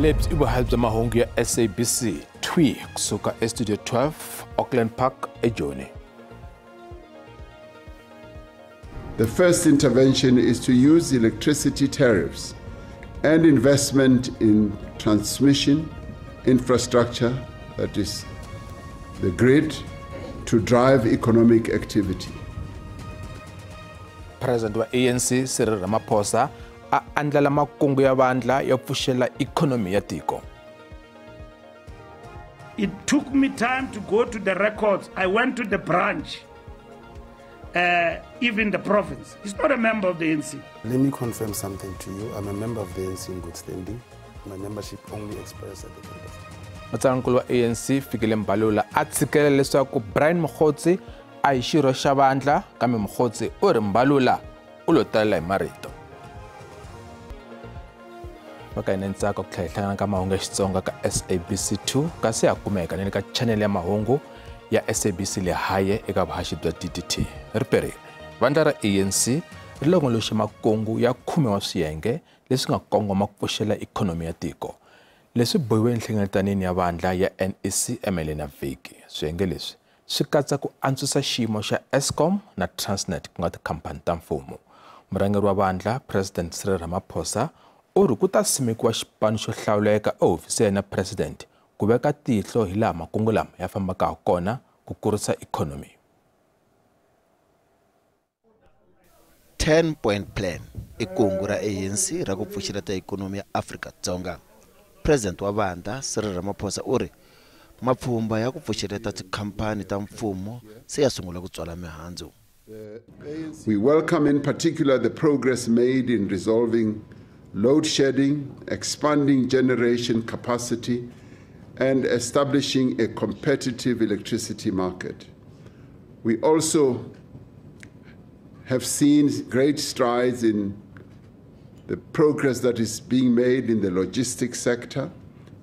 Lebyi i vuhali bya mahungu ya SABC 3 kusuka eStudio 12 Auckland Park eJoni. The first intervention is to use electricity tariffs and investment in transmission infrastructure, that is the grid, to drive economic activity. President wa ANC Cyril Ramaphosa a andlala makungu ya vandla yo pfuxela ikhonomi ya tiko. It took me time to go to the records. I went to the branch, even the province. He's not a member of the ANC. Let me confirm something to you. I'm a member of the ANC in good standing. My membership only expires at the end of. Matsalaninkulu wa ANC Fikile Mbalula a tshikelela leswaku Brian Mogotsi a hi xirho xa vandla, kambe Mogotsi u ri Mbalula u lo talela hi marito. Va ka hina ntsako ku tlhela hi hlangana ka mahungu ya Xitsonga ka SABC 2, kasi ya kumeka na le ka channel ya mahungu ya SABC Lehae eka vuhaxi bya DDT. Ri perile. Vandla ra ANC ri longoloxe makungu ya 10 wa swiyenge leswi nga kongoma ku pfuxela ikhonomi ya tiko. Leswi bohiwe enhlengeletanini ya vandla ya NEC emeleni ya vhiki. Swiyenge leswi swi katsa ku antswisa xiyimo xa Eskom na Transnet ku nga tikhampani ta mfumo. Murhangeri wa vandla President Cyril Ramaphosa u ri ku ta simekiwa xipano xo hlawuleka ehofisi ya yena President ku veka tihlo hi laha makungu lama ya fambaka ha kona ku kurisa ikhonomi. 10-point plan i kungu ra ANC ra ku pfuxeleta ikhonomi ya Afrika-Dzonga. President wa vandla Cyril Ramaphosa u ri mapfhumba ya ku pfuxeleta tikhampani ta mfumo se ya sungula ku tswala mihandzu. We welcome in particular the progress made in resolving load shedding, expanding generation capacity, and establishing a competitive electricity market. We also have seen great strides in the progress that is being made in the logistics sector,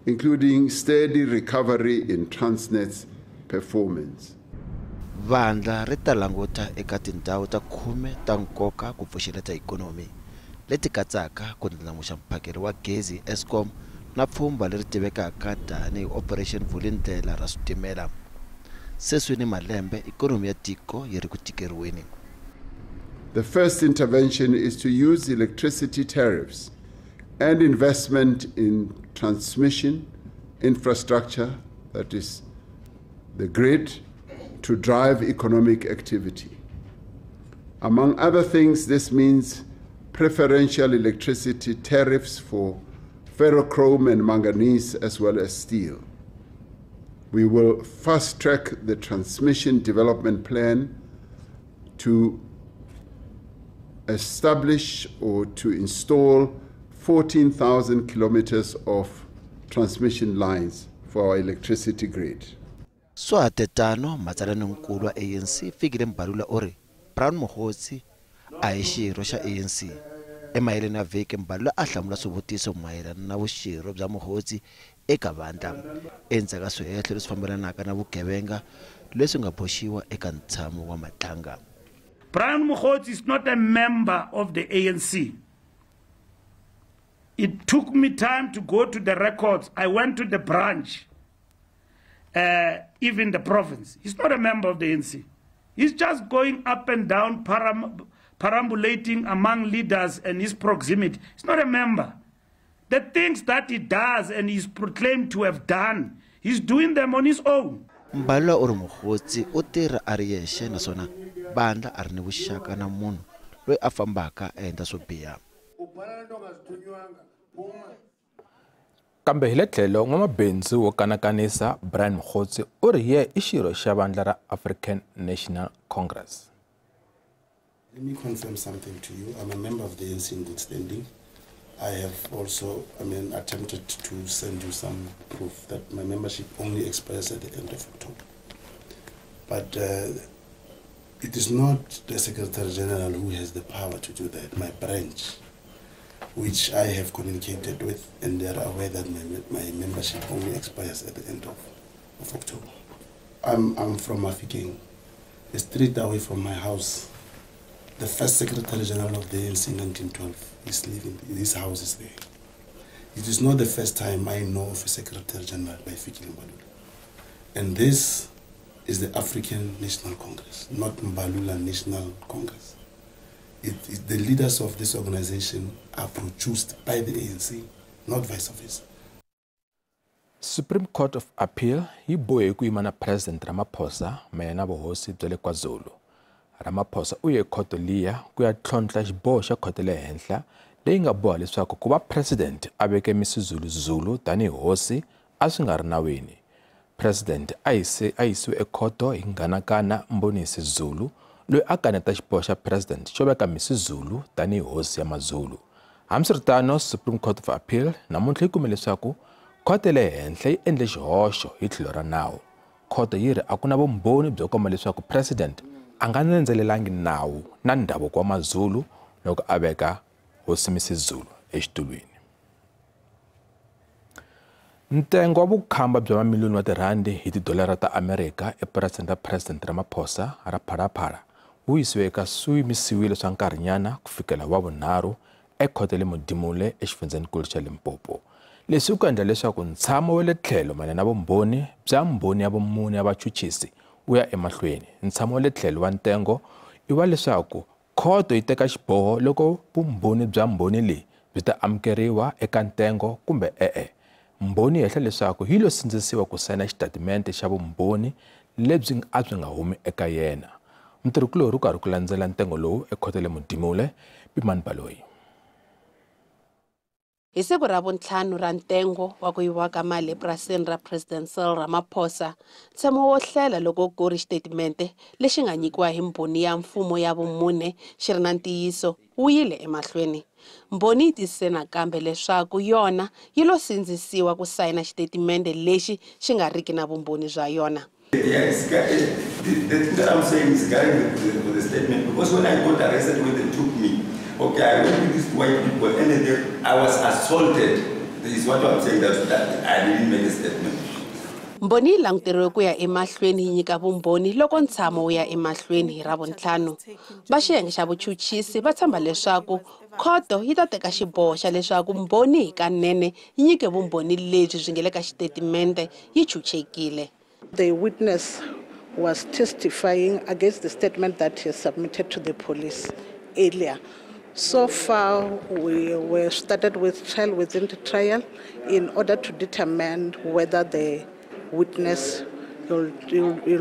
including steady recovery in Transnet's performance. Vandla ri ta languta eka tindhawu ta 10 ta nkoka ku pfuxeleta ikhonomi, leti katsaka ku ndlandlamuxa mphakelo wa gezi Eskom na pfhumba leri tivekaka tanihi Operation Vulindlela ra switimela. Se swi ni malembe ikhonomi ya tiko yi ri ku tikeriweni. The first intervention is to use electricity tariffs and investment in transmission infrastructure, that is the grid, to drive economic activity. Among other things, this means preferential electricity tariffs for ferrochrome and manganese as well as steel. We will fast-track the transmission development plan to establish or to install 14,000 kilometers of transmission lines for our electricity grid. Swa tetano matsalaninkulu wa ANC Fikile Mbalula u ri Brown Mogotsi a hi xirho xa ANC. Emayeleni ya vhiki Mbalula a hlamula swivutiso mayelana na vuxirho bya Mogotsi eka vandla endzhaku ka swihehlo leswi fambelanaka na vugevenga leswi nga boxiwa eka ntshamo wa matlanga. Brian Mogotsi is not a member of the ANC. It took me time to go to the records. I went to the branch, even the province. He's not a member of the ANC. He's just going up and down, perambulating among leaders and his proximity. He's not a member. The things that he does and he's proclaimed to have done, he's doing them on his own. Mbalula u ri Mogotsi u tirha a ri yexe naswona vandla a ri ni vuxaka na munhu loyi a fambaka a endla swo biha. Kambe hi le tlhelo n'wamabindzu wo kanakanisa Brian Mogotsi u ri ye i xirho xa vandla ra African National Congress. Let me confirm something to you. I'm a member of the ANC in good standing. I have also, attempted to send you some proof that my membership only expires at the end of October. But it is not the Secretary General who has the power to do that. My branch, which I have communicated with, and they are aware that my membership only expires at the end of October. I'm from Mafikeng, a street away from my house. The first Secretary General of the ANC in 1912 is living, his house is there. It is not the first time I know of a Secretary General by Fikile Mbalula. And this is the African National Congress, not Mbalula National Congress. The leaders of this organization are produced by the ANC, not vice versa. Supreme Court of Appeal yi bohe ku yima na President Ramaphosa mayelana na vuhosi bya le KwaZulu. Ramaphosa u ye khoto liya ku ya tlhontlha xiboho xa khoto le henhla leyi nga boha leswaku ku va President a veke Misuzulu Zulu tanihi hosi a swi nga ri nawini. President a yisiwe ekhoto hi nghanakana Mbonisi Zulu loyi a kaneta xiboho xa President xo veka Misuzulu tanihi hosi ya Mazulu. Hambiswiritano, Supreme Court of Appeal namuntlha yi kume leswaku khoto le henhla yi endle xihoxo hi tlhelo ra nawu. Khoto yi ri a ku na vumbhoni byo komba leswaku President a nga landzelelangi nawu na ndhavuko wa Mazulu loko a veka hosi Misuzulu exitulwini. Ntengo wa vukhamba bya mamiliyoni wa tirhandi hi tidolara ta Amerika epurasini ra President Ramaphosa ra Phalaphala wu yisiwe eka swiyimisiwile swa nkarhinyana ku fikela wa vunharhu ekhoto le Modimolle exifundzenikulu xa Limpopo. Leswi ku endla leswaku ntshamo wa le tlhelo mayelana na vumbhoni bya mbhoni ya vumune ya vachuchisi wu ya emahlweni. Ntshamo wa le tlhelo wa ntengo i wa leswaku khoto yi teka xiboho loko vumbhoni bya mbhoni leyi byi ta amukeriwa eka ntengo kumbe e-e. Mbhoni yi hehla leswaku yi lo sindzisiwa ku sayina xitatimente xa vumbhoni lebyi a byi nga humi eka yena. Mutirhikulorhi u karhi ku landzela ntengo lowu ekhoto le Modimolle, Pimani Baloyi. Hi siku ra vuntlhanu ra ntengo wa ku yiviwa ka mali epurasini ra President Cyril Ramaphosa, ntshemo wo hlela loko ku ri xitatimende lexi nga nyikiwa hi mbhoni ya mfumo ya vumune xi ri na ntiyiso wu yile emahlweni. Mbhoni yi tiyisise nakambe leswaku yona yi lo sindzisiwa ku sayina xitatimende lexi xi nga riki na vumbhoni bya yona. Yes, the thing that I'm saying is regarding the statement, because when I got arrested, when they took me, okay, I went with these white people and then I was assaulted. This is what I'm saying, that I didn't make a statement. Mbhoni yi languteriwe ku ya emahlweni yi nyika vumbhoni loko ntshamo wu ya emahlweni hi Ravuntlhanu. Va xiyenge xa vuchuchisi va tshemba leswaku khoto yi ta teka xiboho xa leswaku mbhoni hikanene yi nyike vumbhoni lebyi byi nga le ka xitatimende yi chuchekile. The witness was testifying against the statement that he submitted to the police earlier. So far, we were started with trial within the trial in order to determine whether the witness will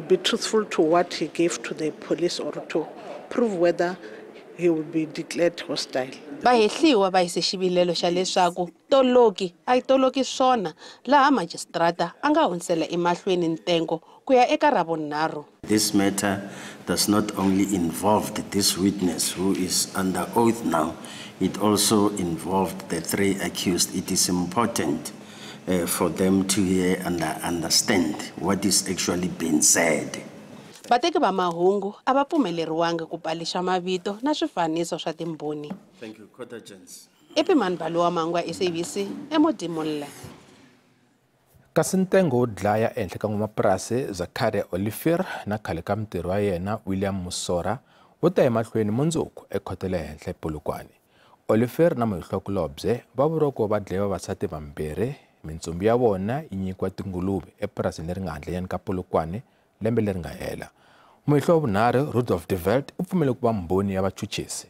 be truthful to what he gave to the police or to prove whether he will be declared hostile. Vahehliwa va yise xivilelo xa leswaku toloki a yi toloki swona laha magistrata a nga hundzisela emahlweni ntengo ku ya eka Ravunharhu. This matter does not only involve this witness who is under oath now, it also involved the three accused. It is important for them to hear and understand what is actually being said. Vateki va mahungu a va pfumeleriwangi ku palixa mavito na swifaniso swa timbhoni. Thank you, Court Agents. Epimani Balowa Mangwa, SABC, eModimolle. Kasi ntengo wo dlaya ehenhla ka n'wamapurasi Zachariah Olivier na khale ka mutirhi wa yena William Musora wu ta emahlweni mundzuku ekhoto le henhla ePolokwane. Olivier na muhlokulobye va vuriwa ku va dlaye vavasati vambirhi, mintsumbu ya vona yi nyikiwa tinguluve epurasini leri nga handlenyana ka Polokwane lembe leri nga hela. Muhehli wa vunharhu Rudolf de Welt u pfumele ku va mbhoni ya vachuchisi.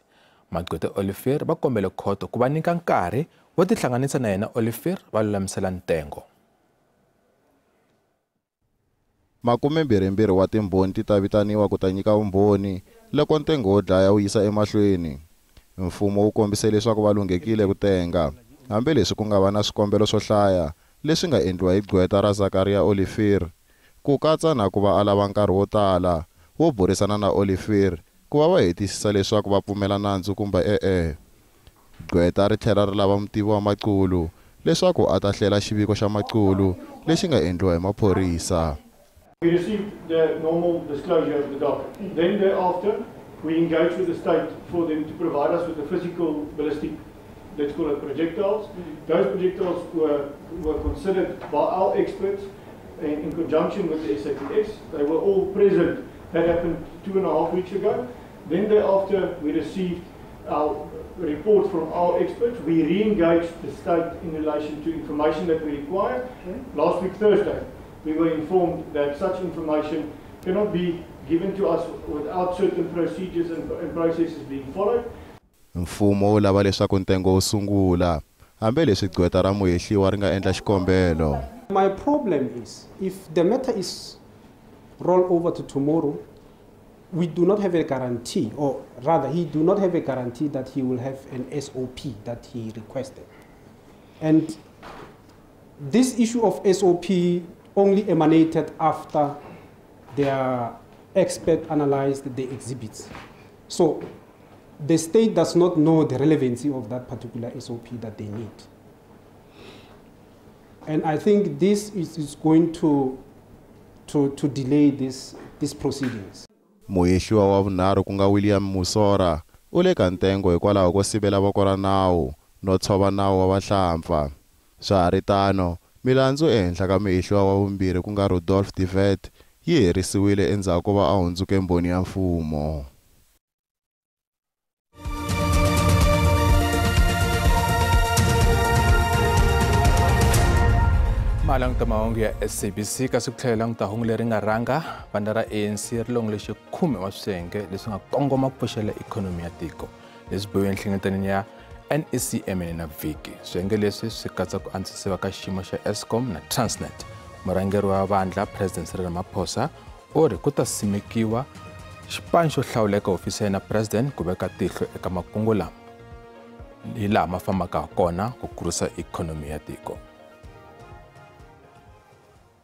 Magqweta Olivier va kombele khoto ku va nyika nkarhi wo tihlanganisa na yena Olivier va lulamisela ntengo. 22 wa timbhoni ti ta vitaniwa ku ta nyika vumbhoni loko ntengo wo dlaya wu yisa emahlweni. Mfumo wu kombise leswaku va lunghekile ku tenga, hambileswi ku nga va na swikombelo swo hlaya leswi nga endliwa hi gqweta ra Zachariah Olivier, ku katsa na ku va a lava nkarhi wo tala wo burisana na Olivier ku va va hetisisa leswaku va pfumela nandzu kumbe e-e. Gqweta ri tlhela ri lava mutivi wa maqulu leswaku a ta hlela xiviko xa maqulu lexi nga endliwa hi maphorisa. We received the normal disclosure of the docket. Then thereafter, we engaged with the state for them to provide us with the physical ballistic, let's call it projectiles. Those projectiles were considered by our experts in conjunction with the SAPS. They were all present. That happened 2.5 weeks ago. Then thereafter, we received our report from our experts. We re-engaged the state in relation to information that we require. Okay. Last week, Thursday, we were informed that such information cannot be given to us without certain procedures and processes being followed. Mfumo wu lava leswaku ntengo wu sungula hambileswi gqweta ra muhehliwa ri nga endla xikombelo. My problem is if the matter is rolled over to tomorrow, we do not have a guarantee, or rather he do not have a guarantee that he will have an SOP that he requested. And this issue of SOP only emanated after their expert analyzed the exhibits. So the state does not know the relevancy of that particular SOP that they need. And I think this is going to delay these proceedings. Muhehliwa wa vunharhu ku nga William Musora u le ka ntengo hikwalaho ko sivela voko ra nawu no tshova nawu wa vahlampfa. Swa ha ri tano, milandzu ehenhla ka muhehliwa wa vumbirhi ku nga Rudolf de Wet yi herisiwile endzhaku ko va a hundzuke mbhoni ya mfumo. Malanguta mahungu ya SABC kasi ku tlhela languta hungu leri nga rhanga vandla ra ANC ri longoloxe 10 wa swiyenge leswi nga kongoma ku pfuxela ikhonomi ya tiko leswi bohiwe enhlengeletanweni ya NECM na vhiki. Swiyenge leswi swi katsa ku antswisiwa ka xiyimo xa Eskom na Transnet. Murhangeri wa vandla President Cyril Ramaphosa u ri ku ta simekiwa xipano xo hlawuleka hofisi ya yena President ku veka tihlo eka makungu lama hi laha ma fambaka ha kona ku kurisa ikhonomi ya tiko.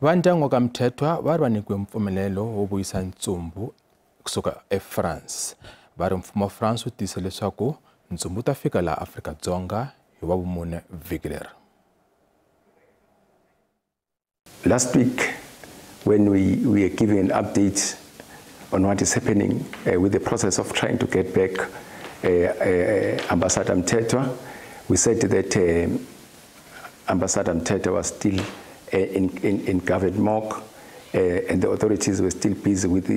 Vandyangu ka Mthethwa va ri va nyikiwe mpfumelelo wo vuyisa ntsumbu kusuka eFrance. Va ri mfumo wa France wu tiyise leswaku ntsumbu wu ta fika laha Afrika-Dzonga hi wa vumune vhiki leri. Last week, when we were giving an update on what is happening with the process of trying to get back Ambassador Mthethwa, we said that Ambassador Mthethwa was still in government morgue, and the authorities were still busy with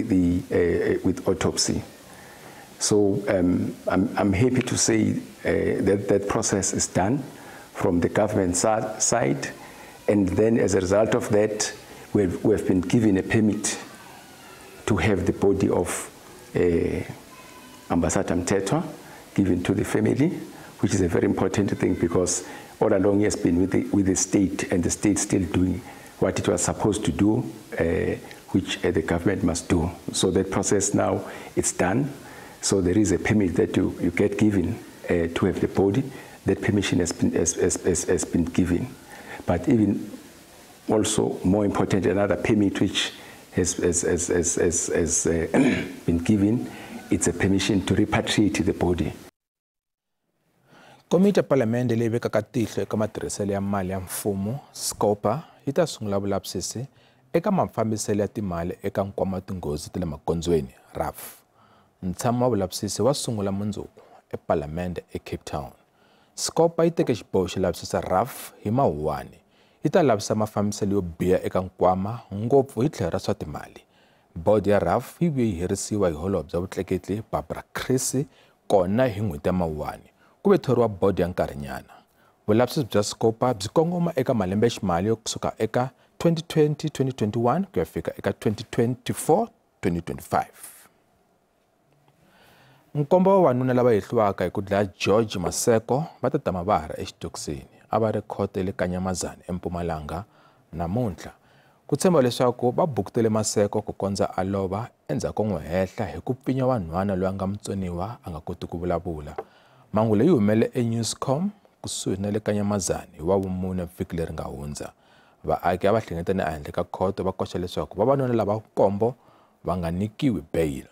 with autopsy. So I'm happy to say that that process is done from the government side, and then as a result of that, we have been given a permit to have the body of Ambassador Mthethwa given to the family, which is a very important thing because all along he has been with the state, and the state still doing what it was supposed to do, which the government must do. So that process now, it's done. So there is a permit that you get given to have the body. That permission has been given. But even also more important, another permit which has been given, it's a permission to repatriate the body. Komiti ya Palamende leyi vekaka tihlo eka matirhiselo ya mali ya mfumo SCOPA yi ta sungula vulavisisi eka mafambiselo ya timali eka nkwama wa tinghozi ta le magondzweni RAF. Ntshamo wa vulavisisi wa sungula mundzuku ePalamende eCape Town. SCOPA yi teke xiboho xo lavisisa RAF hi Mawuwani. Yi ta lavisa mafambiselo yo biha eka nkwama ngopfu hi tlhelo ra swa timali. Bodo ya RAF yi vuye yi herisiwa hi holobye wa vutleketli Barbara Creecy kona hi n'hweti ya Mawuwani. Ku ve thoriwa bodo ya nkarhinyana. Vulavisisi bya SCOPA byi kongoma eka malembeximali yo kusuka eka 2020-2021 ku ya fika eka 2024-2025. Nkombo wa vavanuna lava hehliwaka hi ku dlaya George Maseko va ta tama va ha ri exitokisini. A va ri khoto le Kanyamazane eMpumalanga namuntlha. Ku tshemba leswaku va bukutele Maseko ku kondza a lova endzhaku ko n'wi hehla hi ku pfinya wanhwana loyi a nga mutsoniwa a nga koti ku vulavula. Mhangu leyi humele eNewscom kusuhi na le Kanyamazane hi wa vumune vhiki leri nga hundza. Vaaki a va hlengeletane ehandle ka khoto va koxa leswaku vavanuna lava nkombo va nga nyikiwi bail.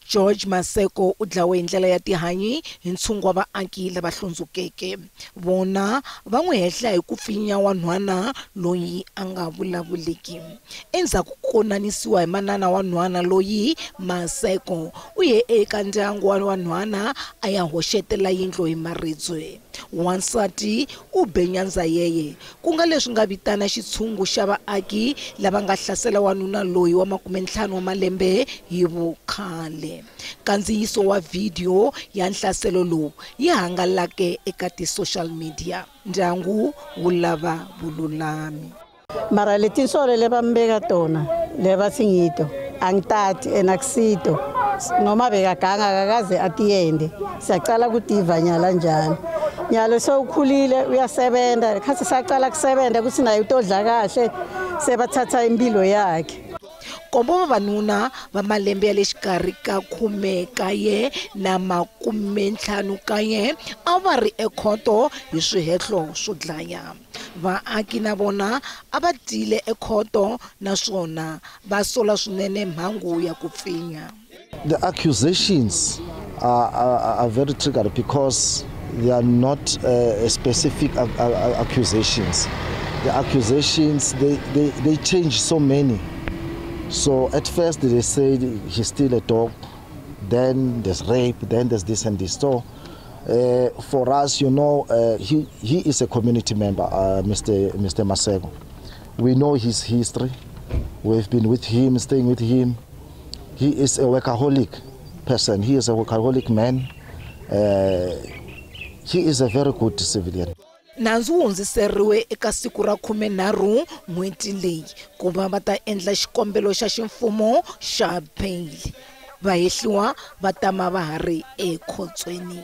George Maseko u dlawe hi ndlela ya tihanyi hi ntshungu wa vaaki lava hlundzukeke. Vona va n'wi hehla hi ku pfinya wanhwana loyi a nga vulavuliki. Endzhaku ko konanisiwa hi manana wa nhwana loyi, Maseko u ye eka ndyangu wa wanhwana a ya hoxetela yindlu hi maribye. Wansati u be nyandza yeye, ku nga leswi nga vitana xitshungu xa vaaki lava nga hlasela wanuna loyi wa 50 wa malembe hi vukhale. swinene. Nkandziyiso wa vhidiyo ya nhlaselo lowu yi hangalake eka ti-social media. Ndyangu wu lava vululami. Mara letinsolo lebambeka tona lebatsingito angitati enakusito noma bekaganga akakaze atiyende siyacala kutiva nyala njalo nyalo sewukhulile uyasebenza khathi saqala kusebenza ukuthi naye utodla kahle sebathatha impilo yakhe. Nkombo vavanuna va malembe ya le xikarhi ka 19 na 59 a va ri ekhoto hi swihehlo swo dlaya. Vaaki na vona a va tile ekhoto naswona va sola swinene mhangu ya ku pfinya. The accusations are very triggered because they are not specific accusations. The accusations, they change so many. So at first they said he steal a dog, then there's rape, then there's this and this. So for us, you know, he is a community member, Mr. Maseko. We know his history. We've been with him, staying with him. He is a workaholic person. He is a workaholic man. He is a very good civilian. Nandzu wu hundziseriwe eka siku ra 13 n'hweti leyi ku va va ta endla xikombelo xa ximfumo xa bail. Vahehliwa va tama va ha ri ekhotsweni.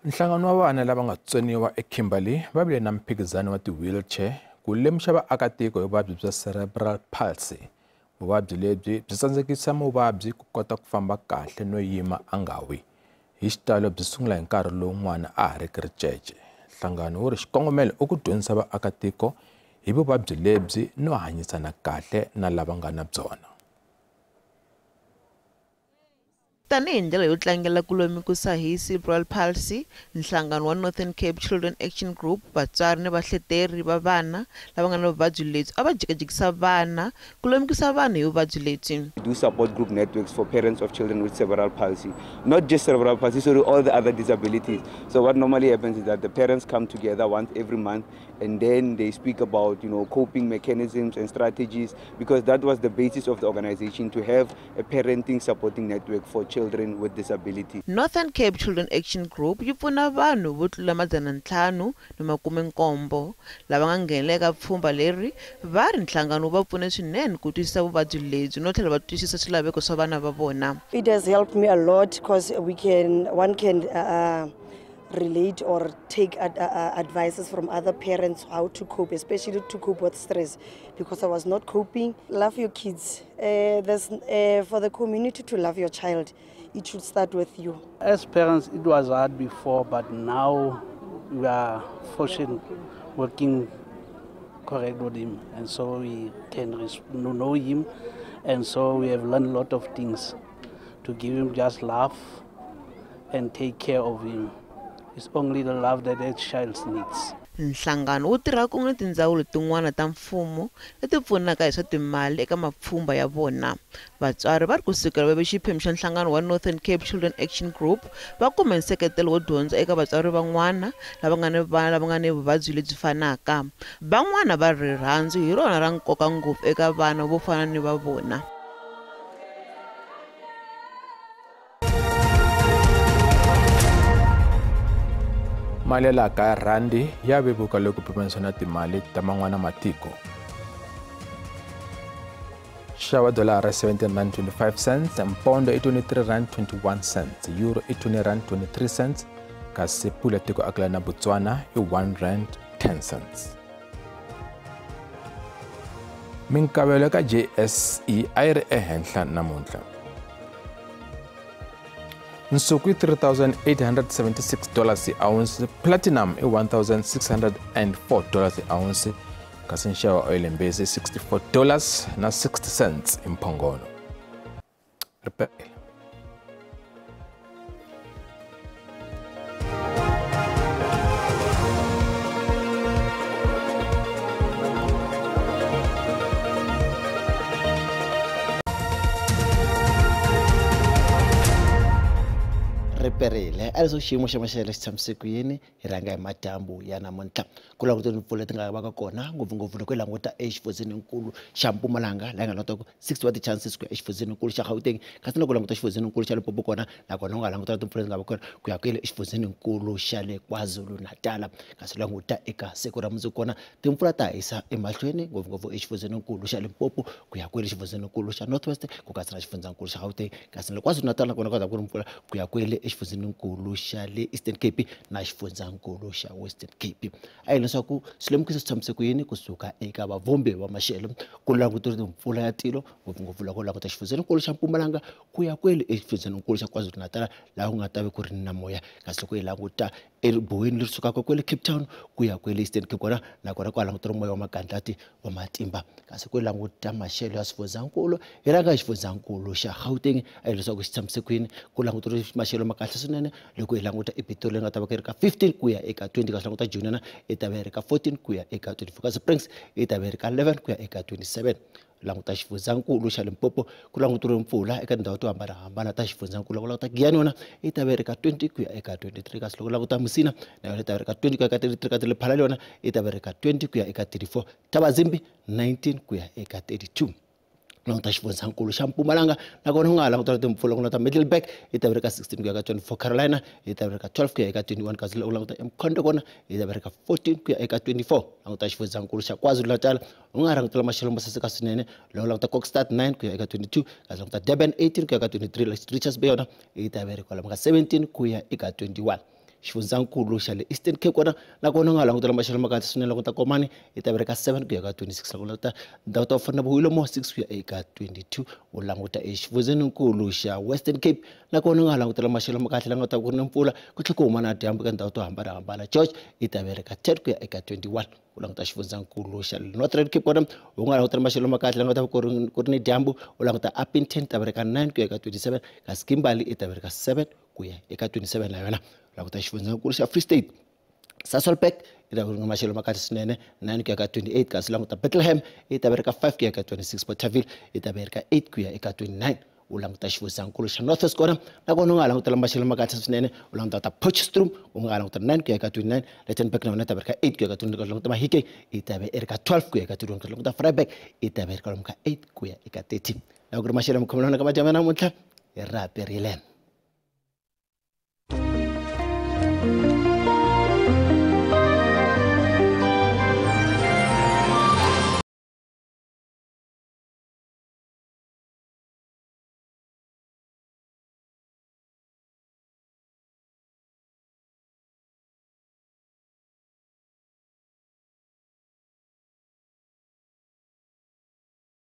Nhlangano wa vana lava nga tsoniwa eKimberley va vile na mphikizano wa ti-wheelchair ku lemuxa vaakatiko hi vuvabyi bya cerebral palsy. Vuvabyi lebyi byi tsandzekisa muvabyi ku kota ku famba kahle no yima a nga wi. Hi xitalo byi sungula hi nkarhi lowu n'wana a ha riki ricece. Nhlangano wu ri xikongomelo i ku dyondzisa vaakatiko hi vuvabyi lebyi no hanyisana kahle na lava nga na byona. Tanihi ndlela yo tlangela ku lemukisa hi cerebral palsy, nhlangano wa Northern Cape Children Action Group, vatswari ni vahleteri va vana lava nga na vuvabyi lebyi a va jikajikisa vana ku lemukisa vanhu hi vuvabyi lebyi. We do support group networks for parents of children with cerebral palsy, not just cerebral palsy, so all the other disabilities. So what normally happens is that the parents come together once every month and then they speak about, you know, coping mechanisms and strategies, because that was the basis of the organization, to have a parenting supporting network for children with disability. Northern Cape Children Action Group yi pfuna vanhu vo tlula 507 lava nga nghenela eka pfhumba leri va ri nhlangano wu va pfune swinene ku twisisa vuvabyi lebyi no tlhela va twisisa swilaveko swa vana va vona. It has helped me a lot because one can relate or take advices from other parents how to cope, especially to cope with stress, because I was not coping. Love your kids. For the community to love your child, it should start with you. As parents, it was hard before, but now we are fortunate working correct with him, and so we can know him, and so we have learned a lot of things to give him just love and take care of him. It's only the love that that child needs. Nhlangano wu tirha kun'we na tindzawulo tin'wana ta mfumo leti pfunaka hi swa timali eka mapfhumba ya vona. Vatswari va ri kusukela va ve xiphemu xa nhlangano wa Northern Cape Children Action Group va kume nseketelo wo dyondza eka vatswari van'wana lava nga ni vana lava nga ni vuvabyi lebyi fanaka. Van'wana va ri rirhandzu hi rona ra nkoka ngopfu eka vana vo fana ni va vona. Mali ya laha kaya rhandi ya vevuka loko pimanisiwa na timali ta man'wana matiko. Nxavo wa dolara R17.25, mpondo i R23.21, euro i R20.23, kasi pula tiko akela na Botswana i R1.10. Minkavelo ka JSE a yi ri ehenhla namuntlha. Nsuku i $3,876 hi ounce, platinum i $1,604 hi ounce, kasi nxavo wa oil mbezi $64.60 hi mphongolo. Ripela. Riperile a leswi xiyimo xa maxelo xi tshamise ku yini hi rhanga hi madyambu ya namuntlha ku languta timpfula leti nga vaka kona ngopfungopfu loko hi languta exifundzheninkulu xa Mpumalanga laha hi nga languta ku 60 wa ti-chances ku ya exifundzheninkulu xa Gauteng kasi loko languta xifundzheninkulu xa Limpopo kona nakona u nga languta timpfula leti nga va kona ku ya kwele exifundzheninkulu xa le KwaZulu-Natal kasi languta eka siku ra mundzuku kona timpfula ta hisa emahlweni ngopfungopfu exifundzheninkulu xa Limpopo ku ya kwele xifundzheninkulu xa North West ku katsa na xifundzankulu xa Gauteng kasi na le KwaZulu-Natal nakona ku ta ku ri mpfula ku ya kwele exifundzheninkulu xa le Eastern Cape na xifundzankulu xa Western Cape. A hi leswaku swilemukiso swi tshamise ku yini kusuka eka vavhumbi va maxelo ku langutela timpfula ya tilo ngopfungopfu loko languta xifundzheninkulu xa Mpumalanga ku ya kwele exifundzheninkulu xa KwaZulu-Natal laha ku nga ta ve ku ri na moya kasi loko hi languta eribuweni leri sukaka kwele Cape Town ku ya kwele Eastern Cape kona nakona ku langutela moya wa magandlati wa matimba kasi ku languta maxelo ya xifundzankulu hi rhanga hi xifundzankulu xa Gauteng a hi leswaku xi tshamise ku yini ku langutela maxelo ma kahle swinene loko hi languta ePitori leyi nga ta va ku ri ka 15 ku ya eka 20 kasi languta Joni yi ta va yi ri ka 14 ku ya eka 24 kasi Springs yi ta va yi ri ka 11 ku ya eka 27. Languta xifundzankulu xa Limpopo ku languteriwe mpfula eka tindhawu to hambanahambana ta xifundzankulu loko languta Giyani yona yi ta va yi ri ka 20 ku ya eka 23 kasi loko languta Musina na yona yi ta va yi ri ka 20 ku ya eka 33 kasi Lephalale yona yi ta va yi ri ka 20 ku ya eka 34 Thabazimbi 19 ku ya eka 32. Languta xifundzankulu xa Mpumalanga nakona u nga ha langutela timpfula ku languta Middelburg yi ta va ri ka 16 ku ya ka 24 Carolina yi ta va ri ka 12 ku ya eka 21 kasi loko languta eMkhondo kona yi ta va ri ka 14 ku ya eka 24. Languta xifundzankulu xa KwaZulu-Natal u nga ha langutela maxelo mo saseka swinene loko languta Kokstad 9 ku ya eka 22 kasi languta Durban 18 ku ya ka 23 Richards Bay yona yi ta va ri kwalomu ka 17 ku ya eka 21. Xifundzankulu xa le Eastern Cape kona nakona u nga langutela maxelo ma kahle swinene loko ta Komani yi ta va ri ka 7 ku ya ka 26 loko languta ndhawu ta ku fana na Vuhilemo 6 ku ya eka 22. U languta exifundzheninkulu xa Western Cape nakona u nga langutela maxelo ma kahle la nga ta ku ri na mpfula ku tlhela ku huma na dyambu eka ndhawu to hambanahambana George yi ta va ri ka 10 ku ya eka 21. U languta xifundzankulu xa Northern Cape kona u nga langutela maxelo ma kahle la nga ta ku ri ni dyambu u languta Upington ta va ri ka 9 ku ya eka 27 kasi Kimberley yi ta va ri ka 7 ku ya eka 27 na yona. Languta xifundzankulu xa Free State Sasolburg yi ta va ri na maxelo ma kahle swinene 9 ku ya ka 28 kasi languta Bethlehem yi ta va ri ka 5 ku ya ka 26 Bothaville yi ta va yi ri ka 8 ku ya eka 29. U languta xifundzankulu xa North West kona nakona u nga ha langutela maxelo ma kahle swinene u languta ta Potchefstroom u nga ha languta 9 ku ya eka 29 Lichtenburg na yona yi ta va ri ka 8 ku ya ka 29 languta Mahikeng yi ta va yi ri ka 12 ku ya eka 21 languta Vryburg yi ta va yi ri kwalomu ka 8 ku ya eka 30. Loko ku ri maxelo mikhomelana ka madyambu ya namuntlha hi raperile.